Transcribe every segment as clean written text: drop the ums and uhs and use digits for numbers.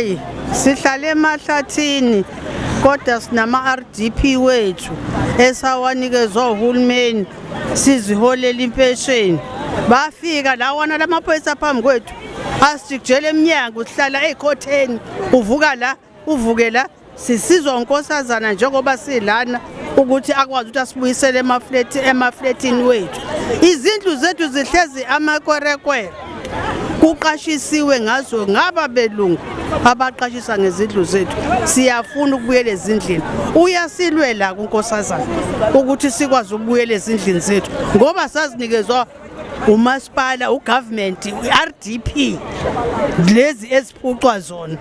Hey, sihlale emahlathini kodwa sinama RDP wethu esawanikezwa uhulumeni siziholela impesheni. Bafika lawana lamaphoyisa phambi kwethu asijikijela emnyango sihlala ey'khotheni uvuka la uvuke la sisizwa unkosazana njengoba silana ukuthi akwazi ukuthi asibuyisele emaflethi emaflethini wethu. Izindlu zethu zihlezi amakwerekwere kuqashisiwe ngazo ngaba belungu abaqashisa ngezindlu zethu. Siyafuna ukubuyela ezindlini. Uyasilwela kunkosazana ukuthi sikwazi ukubuyela ezindlini zethu ngoba sazinikezwa umasipala, ugovernment, i-RDP lezi eziphucwa zona.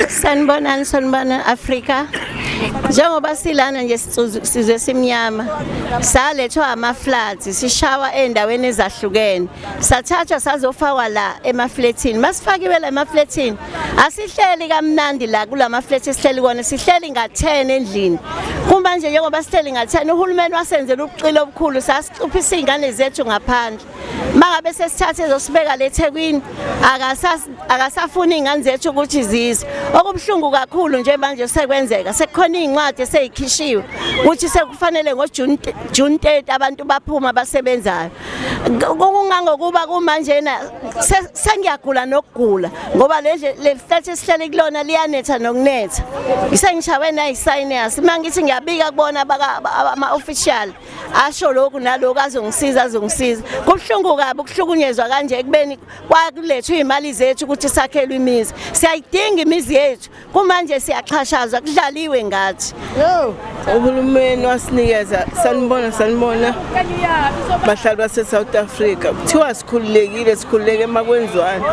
Sanibonani, sanibonani Afrika. Njengoba silana nje sizwe simnyama, salethwa ama-floods, sishawa ey'ndaweni ezahlukene, sathathwa sazofakwa la emaflethini. Masifakiwe la emaflethini, asihleli kamnandi la kula maflethi esihleli kona, sihleli nga-10 endlini. Kumanje njengoba sihleli nga-10, uhulumeni wasenzela ubuqili obukhulu, sasicuphisa iy'ngane zethu ngaphandle. Mangabe sesithathe ezosibeka le Thekwini, akasafuni iy'ngane zethu ukuthi zize. Okubuhlungu kakhulu nje manje sekwenzeka, sekukhona iy'ncwadi esey'khishiwe ukuthi sekufanele ngoJune June 30 abantu baphuma abasebenzayo. Kungangokuba kumanjena sengiyagula nokugula ngoba le flat esihleli kulona liyanetha nokunetha. Sengishawe nayi-sinus. Uma ngithi ngiyabika kubona ama-official asho lokhu nalokhu, azongisiza azongisiza. Kubuhlungu kabi ukuhlukunyezwa kanje ekubeni kwakulethwa iy'mali zethu ukuthi sakhelwe imizi. Siyayidinga imizi yethu, kumanje siyaxhashazwa, kudlaliwe ngathi. Uhulumeni wasinikeza, sanibona sanibona bahlali base-South Africa, kuthiwa sikhululekile, sikhululeke emakwenziwani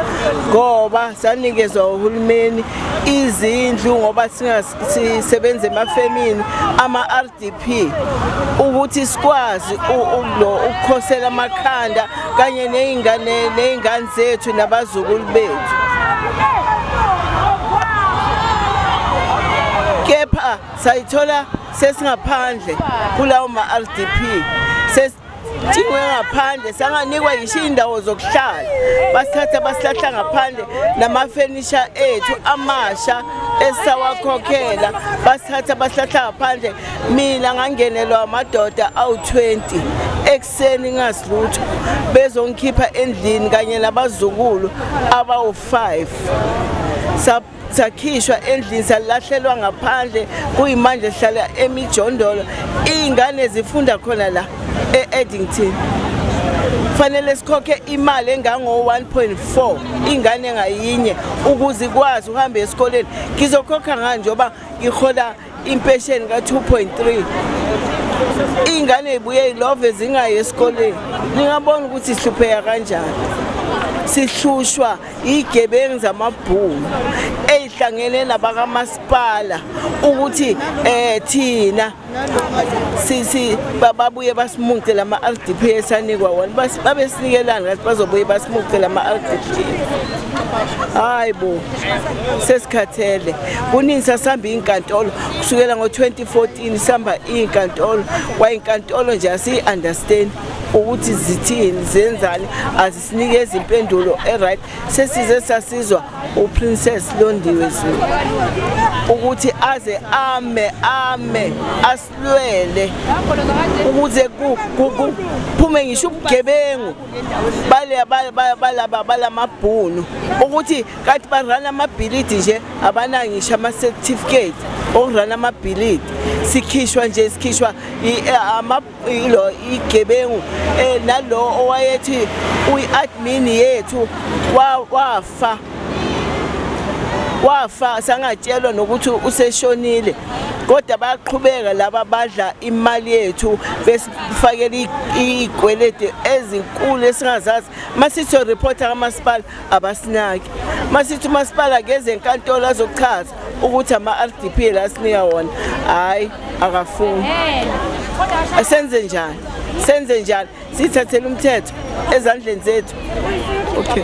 ngoba sanikezwa uhulumeni izindlu ngoba sisebenza emafemini ama-RDP ukuthi sikwazi ukukhosela amakhanda kanye ney'ngane ney'ngane zethu nabazukulu bethu. Kepha sayithola sesingaphandle kulawo ma-RDP, sesitshingwe ngaphandle, sanganikwa ngisho iy'ndawo zokuhlala, basithatha basilahla ngaphandle namafenisha ethu amasha esisawakhokhela, basithatha basilahla ngaphandle. Mina ngangenelwa amadoda awu-20 ekuseni ngazi lutho, bezongikhipha endlini kanye nabazukulu abawu-5. Sakhishwa endlini salahlelwa ngaphandle, kuyimanje sihlala emijondolo, iy'ngane zifunda khona la e-Addington. Fanele sikhokhe imali engango-1.4 ingane ngayinye ukuze ikwazi ukuhamba esikoleni. Ngizokhokha ngani njengoba ngihola impesheni ka-2.3? Iy'ngane y'buye y'love zingayi esikoleni. Ningabona ukuthi sihlupheka kanjani, sihlushwa iy'gebengu zamabhunu ey'hlangene nabakamasipala ukuthi thina sisi babuye basimunce lama RDP esanikwa wona. Babesinikelani ngathi bazobuye basimunce lama RDP? Hayi bo, sesikhathele. Kuningi, sasihamba iy'nkantolo kusukela ngo-2014, sihamba iy'nkantolo, kwayinkantolo nje asiyi-understand ukuthi zithini, zenzani, azisinikezi impendulo e-right. Sesize sasizwa uPrincess Londiwe Zulu ukuthi aze ame ame asilwele ukuze kuphume ngisho ubugebengu balaba balamabhunu ukuthi kanti barana amabhilidi nje, abanayo ngisho ama-certificate okurana amabhilidi. Sikhishwa nje, sikhishwa ilo igebengu, nalo owayethi uyi-admin yethu wafa wafa, sangatshelwa nokuthi useshonile, kodwa bayaqhubeka laba badla imali yethu, besifakela iy'kweleti ezinkulu esingazazi. Masithi reporta kamasipala, abasinaki. Masithi umasipala akeze enkantolo azochaza ukuthi ama-RDP la sinika wona, hhayi, akafuni. Senze njani? Senze njani? Sithathele umthetho ezandleni zethu? Okay.